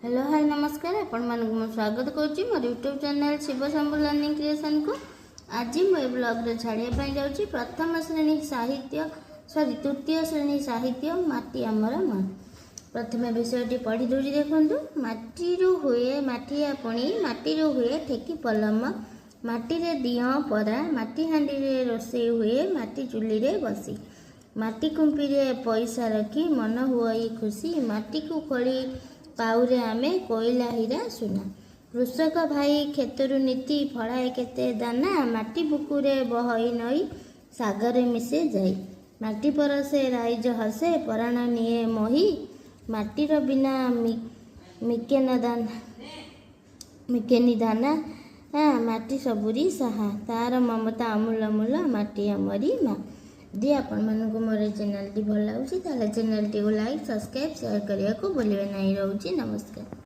Hello, high, ନମସ୍କାର। ଆପଣମାନଙ୍କୁ ମୁଁ ସ୍ୱାଗତ କରୁଛି ମୋର YouTube channel Shiva Shambhu learning କ୍ରିଏସନ୍କୁ। ଆଜି ମୁଁ ଏ ବ୍ଲଗ୍ରେ ଛାଡ଼ିବା ପାଇଁ ଯାଉଛି ପ୍ରଥମ ଶ୍ରେଣୀ ସାହିତ୍ୟ, ସରି, ତୃତୀୟ ଶ୍ରେଣୀ ସାହିତ୍ୟ, ମାଟି ଆମର ମା। ପ୍ରଥମେ ବିଷୟଟି ପଢ଼ି ଦେଉଛି, ଦେଖନ୍ତୁ। ମାଟିରୁ ହୁଏ ମାଠିଆ, ପୁଣି ମାଟିରୁ ହୁଏ ଠେକି ପଲମ। ମାଟିରେ ଦିଅଁ ପରା, ମାଟି ହାଣ୍ଡିରେ ରୋଷେଇ ହୁଏ, ମାଟି ଚୁଲିରେ ବସି। ମାଟି କୁମ୍ପିରେ ପଇସା ରଖି ମନ ହୁଅଇ ଖୁସି। ମାଟିକୁ ଖୋଳି ପାଉରେ ଆମେ କୋଇଲା, ହୀରା, ସୁନା। କୃଷକ ଭାଇ କ୍ଷେତରୁ ନିତି ଫଳାଏ କେତେ ଦାନା। ମାଟି ବୁକୁରେ ବହଇ ନଈ, ସାଗରେ ମିଶେ ଯାଇ। ମାଟି ପରସେ ରାଇଜ ହସେ, ପରାଣ ନିଏ ମୋହି। ମାଟିର ବିନା ମିକେନ ଦାନା, ମିକେନି ଦାନା। ମାଟି ସବୁରି ସାହା, ତାର ମମତା ଅମୂଲ ମୂଲ। ମାଟି ଆମରି ମା। ଯଦି ଆପଣମାନଙ୍କୁ ମୋର ଏ ଚ୍ୟାନେଲଟି ଭଲ ଲାଗୁଛି, ତାହେଲେ ଚ୍ୟାନେଲଟିକୁ ଲାଇକ୍, ସବସ୍କ୍ରାଇବ୍, ସେୟାର କରିବାକୁ ଭୁଲିବେ ନାହିଁ। ରହୁଛି, ନମସ୍କାର।